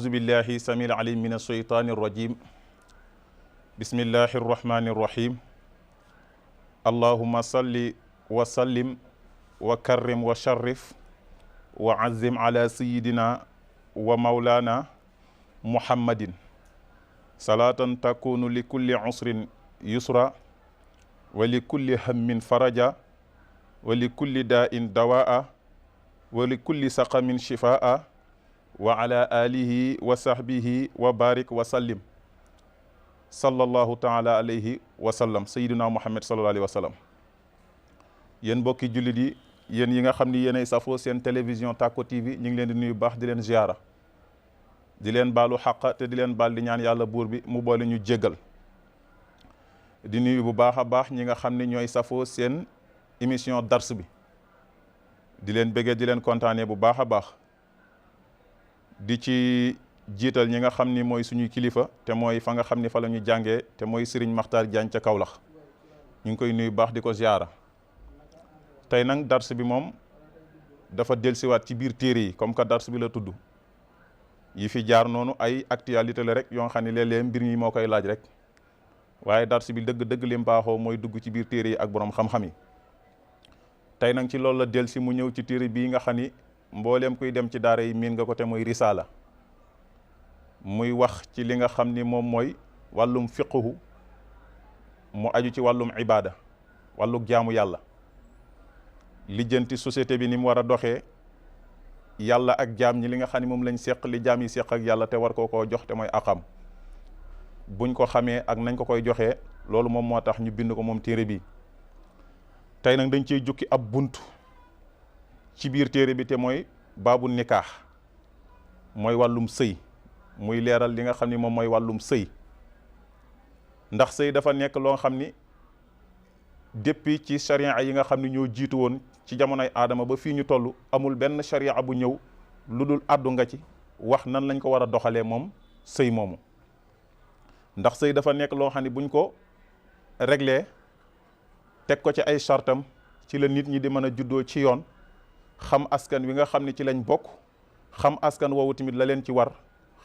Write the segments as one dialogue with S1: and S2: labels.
S1: أعوذ بالله السميع العليم من الشيطان الرجيم بسم الله الرحمن الرحيم اللهم صل وسلم وكرم وشرف وعزم على سيدنا ومولانا محمد صلاة تكون لكل عسر يسرا ولكل هم فرجا ولكل داء دواء ولكل سقم شفاء وعلى آله وصحبه وبارك وسلم صلى الله تعالى عليه وسلم سيدنا محمد صلى الله عليه وسلم yéen mbokki jullit yi yéen yi nga xam ni yéenay safoo seen télévision Tacko TV ñu ngi leen di nuyu baax di leen ziara di leen baalu xaq te di leen baal di ñaan yàlla buur bi mu boole ñu jéggal di nuyu bu baax a baax ñi nga xam ne ñooy safoo seen émission dars bi di leen bëggee di leen kontaanee bu baax a baax di ci jiital ñi nga xam ni mooy suñuy kilifa te mooy fa nga xam ni fa la ñu jàngee te mooy Serigne Makhtar Diagne ca Kaolack ñu ngi koy nuyu baax di ko ziara tey nag dars bi moom dafa dellusiwaat ci biir téere yi comme que dars bi la tudd yi fi jaar noonu ay actualité la rek yoo xam ne léeg-léeg mbir ñi moo koy laaj rek waaye dars bi dëgg-dëgg lim baaxoo mooy dugg ci biir téere yi ak borom xam-xam yi tey nag ci loolu la dellusi mu ñëw ci téere bii nga xam ni mbooleem kuy dem ci daara yi miin nga ko te mooy risaala muy wax ci li nga xam ni moom mooy wàllum fiqhu mu aju ci wàllum ibaada wàlluk jaamu yàlla lijjanti société bi ni mu war a doxee yàlla ak jaam ñi li nga xam ne moom lañ seq li jaam yi seq ak yàlla te war koo jox te mooy aqam buñ ko xamee ak nañ ko koy joxee loolu moom moo tax ñu bind ko moom téere bi tey nag dañ ciy jukki ab bunt ci biir téere bi te mooy baabu nikaax mooy wàllum sëy muy leeral li nga xam ni moom mooy wàllum sëy ndax sëy dafa nekk loo xam ni depuis ci charia yi nga xam ni ñoo jiitu woon ci jamonoy aadama ba fii ñu toll amul benn charia bu ñëw lu dul àddu nga ci wax nan lañ ko war a doxalee moom sëy moomu ndax sëy dafa nekk loo xam ni buñ ko réglé teg ko ci ay chartam ci la nit ñi di mën a juddoo ci yoon xam askan wi nga xam ne ci lañ bokk xam askan woowu tamit la leen ci war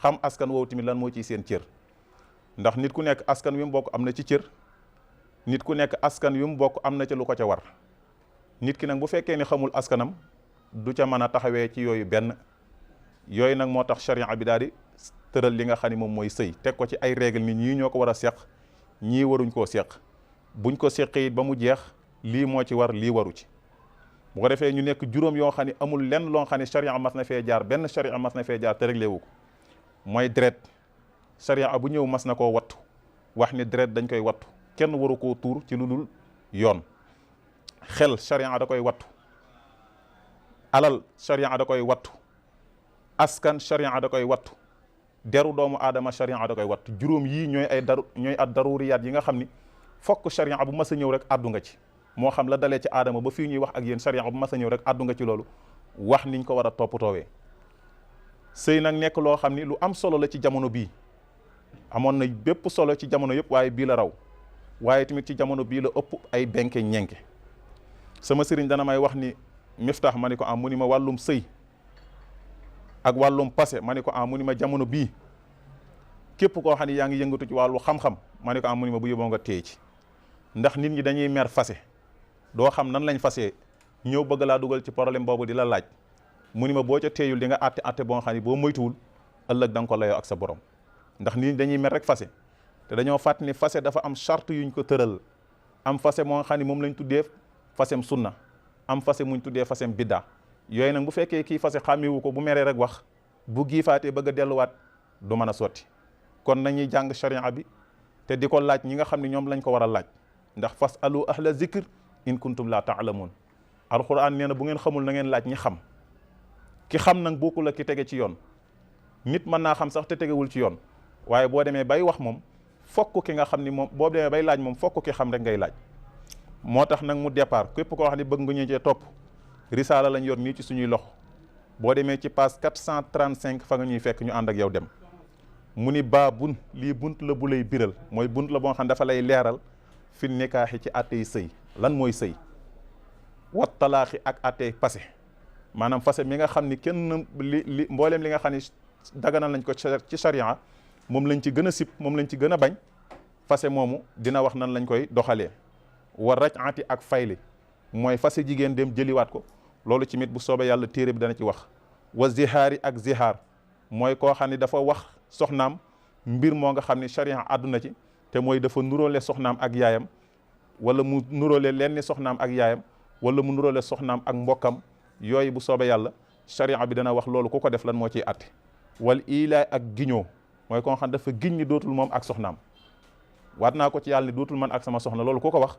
S1: xam askan woowu tamit lan moo ciy seen cër ndax nit ku nekk askan wi mu bokk am na ci cër nit ku nekk askan wi mu bokk am na ci lu ko ca war nit ki nag bu fekkee ni xamul askanam du ca mën a taxawee ci yooyu benn yooyu nag moo tax charia bi daal di tëral li nga xam ne moom mooy sëy teg ko ci ay règle nit ñii ñoo ko war a seq ñii waruñ koo seq buñ ko seqee it ba mu jeex lii moo ci war lii waru ci bu ko defee ñu nekk juróom yoo xam ne amul lenn loo xam ne charia mas na fee jaar benn charia mas na fee jaar te réglé wu ko mooy deret charia bu ñëw mas na koo wattu wax ni deret dañ koy wattu kenn waru koo tuur ci lu dul yoon xel charia da koy wattu alal charia da koy wattu askan charia da koy wattu deru doomu aadama charia da koy wattu juróom yii ñooy at daruriyaat yi nga xam ni fokk charia bu mas a ñëw rek addu nga ci moo xam la dalee ci aadama ba fii ñuy wax ak yéen charia bu mas a ñëw rek addu nga ci loolu wax niñ ko war a toppatoowee sëy nag nekk loo xam ni lu am solo la ci jamono bii amoon na bépp solo ci jamono yëpp waaye bii la raw waaye tamit ci jamono bii la ëpp ay benke ñenke sama sëriñ dana may wax ni Miftaax ma ni ko am mu ni ma wàllum sëy ak wàllum passé ma ni ko am mu ni ma jamono bii képp koo xam ne yaa ngi yëngatu ci wàllu xam-xam ma ni ko am mu ni ma bu yóbboo nga téye ci ndax nit ñi dañuy mer fase doo xam nan lañ fasee ñëw bëgg laa dugal ci problème boobu di la laaj mu ni ma boo ca teeyul di nga àtte boo xam ne boo moytuwul ëllëg da nga ko layoo ak sa borom ndax nit ñi dañuy mer rek fase te dañoo fàtt ni fase dafa am charte yuñ ko tëral am fase moo xam ne moom lañ tuddee fasem sunna am fase muñ tuddee fasem bidda yooyu nag bu fekkee kii fase xàmmiwu ko bu meree rek wax bu giifaatee bëgg a delluwaat du mën a sotti kon nañuy jàng charia bi te di ko laaj ñi nga xam ne ñoom lañ ko war a laaj ndax fas alu ahla zikr in kuntum la taalamun alquran nee na bu ngeen xamul na ngeen laaj ñi xam ki xam nag bokkul la ki tege ci yoon nit mën naa xam sax te tegewul ci yoon waaye boo demee bay wax moom fokk ki nga xam ni moom boo demee bay laaj moom fokk ki xam rek ngay laaj moo tax nag mu départ képp koo xam ne bëgg nga ñu cee topp risaala lañ yor nii ci suñuy loxo boo demee ci page 435 fa nga ñuy fekk ñu ànd ak yow dem mu ni baabun lii bunt la bu lay biral mooy bunt la boo xam dafa lay leeral fi nikaaxi ci attey sëy lan mooy sëy wat talaaxi ak attey passé maanaam fase mi nga xam ni kenn li mbooleem li nga xam ni daganal nañ ko ci sharia moom lañ ci gën a sib moom lañ ci gën a bañ fase moomu dina wax nan lañ koy doxalee. wa raj'ati ak fayli mooy fase jigéen dem jëliwaat ko loolu ci mit bu soobee yàlla téere bi dana ci wax. wa zihaari ak zihaar mooy koo xam ne dafa wax soxnaam mbir moo nga xam ne sharia àdduna ci te mooy dafa nuróole soxnaam ak yaayam wala mu nuróole lenn soxnaam ak yaayam wala mu nuróole soxnaam ak mbokkam yooyu bu soobee yàlla sharia bi dana wax loolu ku ko def lan moo ciy atte. wal ilaay ak giñoo mooy koo xam dafa giñ ni dootul moom ak soxnaam waat naa ko ci yàlla ni dootul man ak sama soxna loolu ku ko wax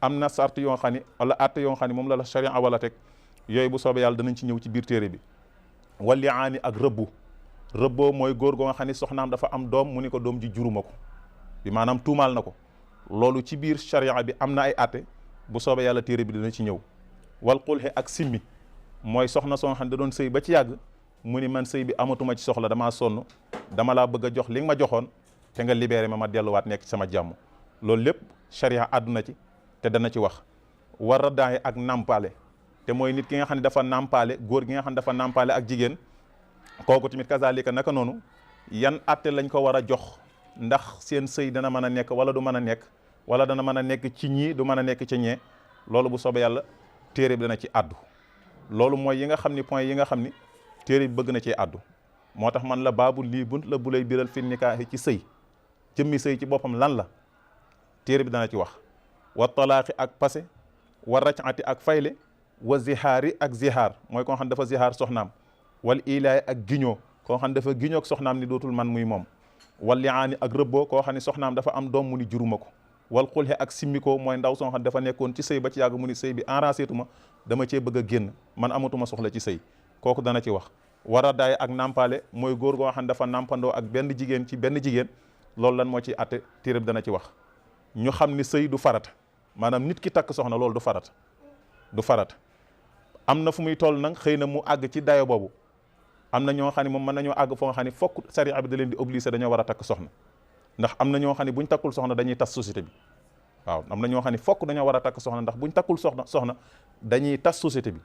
S1: am na sart yoo xam ne wala atte yoo xam ne moom la sharia wala teg yooyu bu soobee yàlla danañ ci ñëw ci biir téere bi. wal liaani ak rëbboo mooy góor goo nga xam ne soxnaam dafa am doom mu ni ko doom ji juruma ko bi maanaam tuumaal na ko loolu ci biir sharia bi am na ay atte bu soobee yàlla téere bi dina ci ñëw. wal xulxe ak simmi mooy soxna soo xam ne da doon sëy ba ci yàgg mu ni man sëy bi amatuma ci soxla damaa sonn dama laa bëgg a jox li nga ma joxoon te nga libéré ma delluwaat nekk ci sama jàmm loolu lépp sharia àdduna ci te dana ci wax. war a daay ak nampale te mooy nit ki nga xam ne dafa nampale góor gi nga xam ne dafa nampale ak jigéen kooku tamit kazalika naka noonu yan atte lañ ko war a jox ndax seen sëy dana mën a nekk wala du mën a nekk wala dana mën a nekk ci ñii du mën a nekk ci ñee loolu bu soobee yàlla téere bi dana ci àddu. loolu mooy yi nga xam ni point yi nga xam ni téere bi bëgg na ci àddu moo tax man la baabu lii bunt la bu lay biral fi nikaahi ci sëy jëmmi sëy ci boppam lan la téere bi dana ci wax. wa talaaqi ak passé wa raj'ati ak fayle wa zihaari ak zihaar mooy koo xam dafa zihaar soxnaam wal ilaay ak giñoo koo xam dafa giñoog soxnaam ni dootul man muy moom. wal liaani ak rëbboo koo xam ne soxnaam dafa am doom mu ni juruma ko. wal xulxe ak simmikoo mooy ndaw soo xam dafa nekkoon ci sëy ba ci yàgg mu ni sëy bi enrancétuma dama cee bëgg a génn man amatuma soxla ci sëy kooku dana ci wax. war a daay ak nampale mooy góor goo xam dafa nampandoo ak benn jigéen ci benn jigéen loolu lan moo ciy atte téere bi dana ci wax. ñu xam ni sëy du farata maanaam nit ki takk soxna loolu du farata am na fu muy toll nag xëy na mu àgg ci dayo boobu am na ñoo xam ne moom mën nañoo àgg foo nga xam ne fokk sariya bi da leen di obligé dañoo war a takk soxna ndax am na ñoo xam ne buñ takkul soxna dañuy tas société bi waaw am na ñoo xam ne fokk dañoo war a takk soxna ndax buñ takkul soxna dañuy tas société bi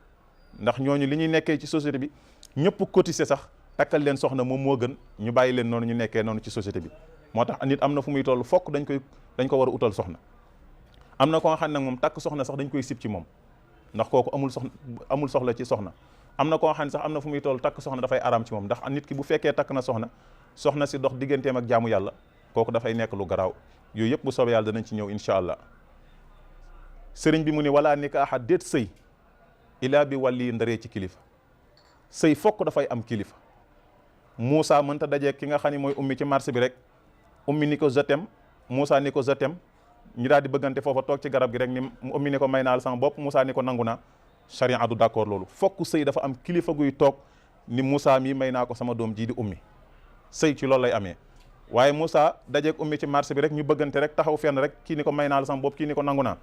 S1: ndax ñooñu li ñuy nekkee ci société bi ñëpp cotiser sax takkal leen soxna moom moo gën ñu bàyyi leen noonu ñu nekkee noonu ci société bi moo tax nit am na fu muy toll fokk dañ ko war a utal soxna am na ko nga xam ne nag moom takk soxna sax dañ koy sib ci moom ndax kooku amul soxla ci soxna am na ko nga xam ne sax am na fu muy toll takk soxna dafay araam ci moom ndax nit ki bu fekkee takk na soxna si dox digganteem ak jaamu yàlla kooku dafay nekk lu garaaw yooyu yëpp bu soobee yàlla danañ ci ñëw incha allah. sëriñ bi mu ni wala nikaaxa déet sëy ilaa bi wàlli ndaree ci kilifa sëy fokk dafay am kilifa. Moussa mënta dajee ki nga xam ne mooy ummi ci marché bi rek ummi ni ko je t'aime Moussa ni ko je t'aime ñu daal di bëggante foofa toog ci garab gi rek ni ummi ni ko may naa la sama bopp Moussa ni ko nangu naa charia du d'accord loolu fokk sëy dafa am kilifa guy toog ni Moussa mii may naa ko sama doom jii di ummi sëy ci loolu lay amee. waaye Moussa dajeeg ummi ci marché bi rek ñu bëggante rek taxaw fenn rek kii ni ko may naa la sama bopp kii ni ko nangu naa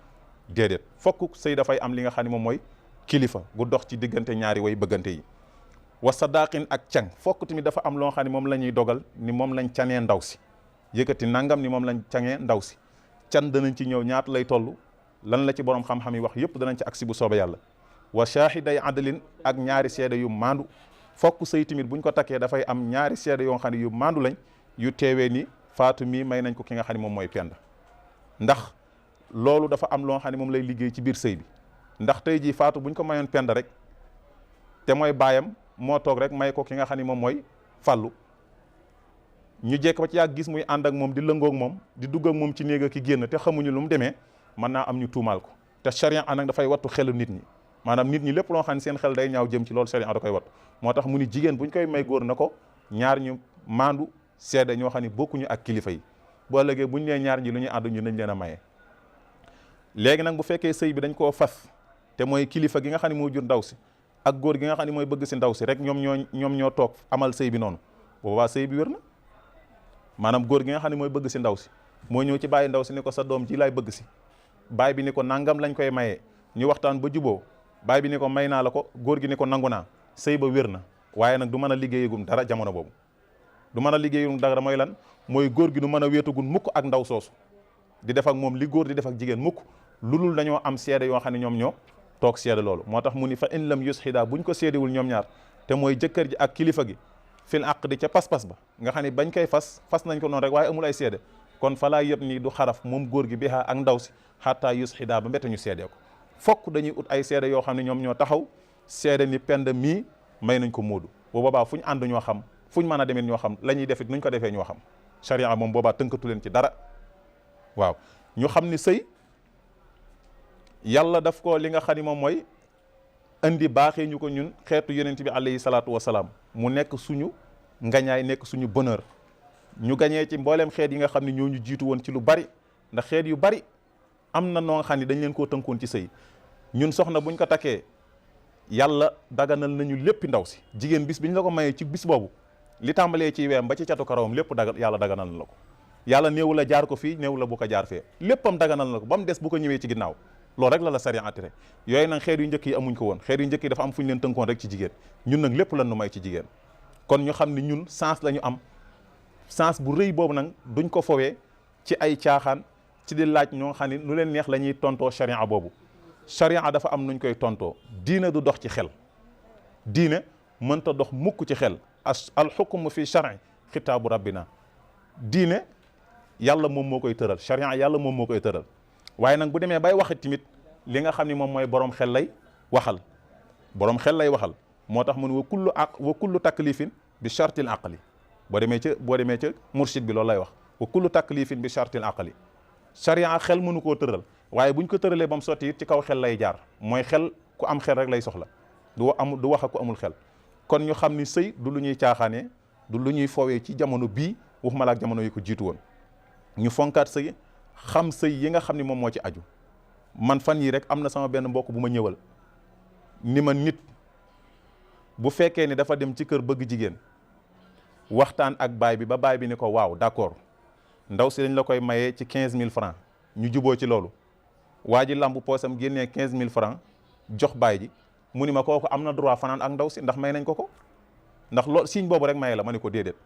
S1: déedéet fokk sëy dafay am li nga xam ne moom mooy kilifa gu dox ci diggante ñaari way bëggante yi. wa sadaqin ak càng fokk tamit dafa am loo xam ne moom la ñuy dogal ni moom lañ canee ndaw si yëkkati nangam ni moom lañ cangee ndaw si can danañ ci ñëw ñaata lay toll lan la ci borom xam-xam yi wax yëpp danañ ci agsi bu soobee yàlla. wa shahiday adlin ak ñaari seede yu maandu fokk sëy tamit buñ ko takkee dafay am ñaari seede yoo xam ne yu maandu lañ yu teewee ni faatu mii may nañ ko ki nga xam ne moom mooy penda ndax loolu dafa am loo xam ne moom lay liggéey ci biir sëy bi ndax tey jii faatu buñ ko mayoon penda rek te mooy baayam moo toog rek may ko ki nga xam ne moom mooy fàllu ñu jekk ba ci yàgg gis muy ànd ak moom di lëngoog moom di dugg ak moom ci néeg ki génn te xamuñu lu mu demee mën naa am ñu tuumaal ko te charia nag dafay wattu xelu nit ñi maanaam nit ñi lépp loo xam ne seen xel day ñaaw jëm ci loolu charia da koy wattu moo tax mu ni jigéen buñ koy may góor na ko ñaar ñu maandu seede ñoo xam ne bokkuñu ak kilifa yi bu ëllëgee buñ nee ñaar ñi lu ñuy ànd ñu nañ leen a maye. léegi nag bu fekkee sëy bi dañ koo fas te mooy kilifa gi nga xam ne moo jur ndaw si ak góor gi nga xam ne mooy bëgg si ndaw si rek ñoom ñoo toog amal sëy bi noonu boobaa sëy bi wér na maanaam góor gi nga xam ne mooy bëgg si ndaw si moo ñëw ci bàyyi ndaw si ni ko sa doom ji laay bëgg si baay bi ni ko nangam lañ koy mayee ñu waxtaan ba juboo baay bi ni ko may naa la ko góor gi ni ko nangu naa sëy ba wér na waaye nag du mën a liggéeyagum dara jamono boobu du mën a liggéeyagum dara mooy lan mooy góor gi du mën a wéetagum mukk ak ndaw soosu di def ak moom li góor di def ak jigéen mukk lu dul dañoo am seede yoo xam ne ñoom ñoo toog seede loolu moo tax mu ni fa in lam yushida buñ ko seedewul ñoom ñaar te mooy jëkkër ji ak kilifa gi fil aqdi ca pas-pas ba nga xam ne bañ koy fas nañ ko noonu rek waaye amul ay seede kon falaa yëpp nii du xaraf moom góor gi bihaa ak ndaw si xataa yusxidaa ba mbette ñu seedee ko fokk dañuy ut ay seede yoo xam ne ñoom ñoo taxaw seede ni Penda mii may nañ ko Moodu bu boobaa fu ñu ànd ñoo xam fu ñu mën a demee ñoo xam la ñuy defit nuñ ko defee ñoo xam charia moom boobaa tënkatu leen ci dara waaw ñu xam ni sëy yàlla daf ko li nga xam ni moom mooy indi baaxee ñu ko ñun xeetu yonent bi alayhi salaatu wasalaam mu nekk suñu ngañaay nekk suñu bonheur ñu gañee ci mbooleem xeet yi nga xam ne ñoo ñu jiitu woon ci lu bari ndax xeet yu bari am na noo nga xam ne dañ leen koo tënkoon ci sëy ñun soxna buñ ko takkee yàlla daganal nañu lépp ndaw si jigéen bis biñ la ko mayee ci bis boobu li tàmbalee ci weem ba ci catu karawam lépp yàlla daganal na la ko yàlla néewu la jaar ko fii néewu la bu ko jaar fee léppam daganal na ko ba mu des bu ko ñëwee ci ginnaaw loolu rek la sariya attiré yooyu nag xeet yu njëkk yi amuñ ko woon xeet yu njëkk yi dafa am fu ñu leen tënkoon rek ci jigéen ñun nag lépp lan nu may ci jigéen kon ñu xam ni ñun sens la ñu am sens bu rëy boobu nag duñ ko fowee ci ay caaxaan ci di laaj ñoo xam ne nu leen neex la ñuy tontoo charia boobu charia dafa am nuñ koy tontoo diine du dox ci xel diine mënta dox mukk ci xel al xukmu fi chari xitaabu rabbina diine yàlla moom moo koy tëral charia yàlla moom moo koy tëral waaye nag bu demee bay waxit tamit li nga xam ne moom mooy borom xel lay waxal borom xel lay waxal moo tax mu ne wa kullu taklifin bi chartil aqli boo demee ca murshid bi loolu lay wax wa kullu taklifin bi chartil aqli charia xel mënu koo tëral waaye buñ ko tëralee ba mu sotti it ci kaw xel lay jaar mooy xel ku am xel rek lay soxla du wax ak ku amul xel kon ñu xam ni sëy du lu ñuy caaxaanee du lu ñuy foowee ci jamono bii waxuma la ak jamono yi ko jiitu woon ñu fonkaat sëy xam sëy yi nga xam ni moom moo ci aju man fan yii rek am na sama benn mbokk bu ma ñëwal ni ma nit bu fekkee ni dafa dem ci kër bëgg jigéen waxtaan ak baay bi ba baay bi ni ko waaw d'accord ndaw si dañ la koy mayee ci 15000 francs ñu juboo ci loolu waa ji lamb poosam génnee 15000 francs jox baay ji mu ni ma kooku am na droit fanaan ak ndaw si ndax may nañ ko ndax loolu signe boobu rek maye la ma ni ko déedéet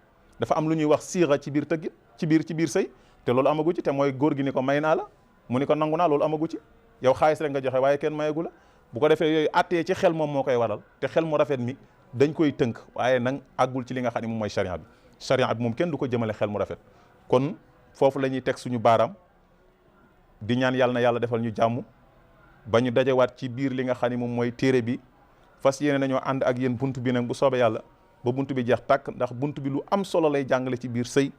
S1: dafa am lu ñuy wax siixa ci biir tëgg ci biir sëy te loolu amagu ci te mooy góor gi ni ko may naa la mu ni ko nangu naa loolu amagu ci yow xaalis rek nga joxe waaye kenn mayagu la bu ko defee yooyu attee ci xel moom moo koy waral te xel mu rafet mi dañ koy tënk waaye nag àggul ci li nga xam ne moom mooy charia bi moom kenn du ko jëmale xel mu rafet kon foofu la ñuy teg suñu baaraam di ñaan yàlla na yàlla defal ñu jàmm ba ñu dajewaat ci biir li nga xam ne moom mooy téere bi fas yéene nañoo ànd ak yéen bunt bi nag bu soobee yàlla ba bunt bi jeex tàkk ndax bunt bi lu am solo lay jàngale ci biir sëy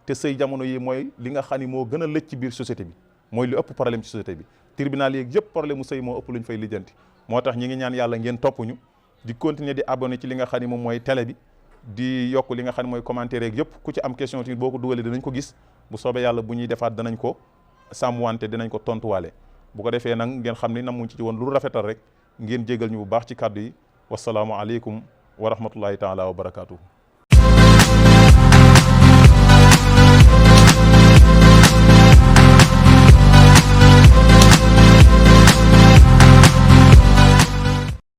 S1: te sëy jamono yi mooy li nga xam ni moo gën a lëj ci biir société bi mooy lu ëpp problème ci société bi tribunal yeeg yëpp problème mu sëy moo ëpp lu ñu fay lijjanti moo tax ñi ngi ñaan yàlla ngeen topp ñu di continuer di abonné ci li nga xam ni moom mooy télé bi di yokk li nga xam ne mooy commentaire yeeg yëpp ku ci am question tamit boo ko dugalee dinañ ko gis bu soobee yàlla bu ñuy defaat danañ ko sàmmwante dinañ ko tontuwaale bu ko defee nag ngeen xam ni namuñ ci woon lu rafetal rek ngeen jégal ñu bu baax ci kàddu yi wasalaamu aleykum wa rahmatullahi taala wa barakaatuhu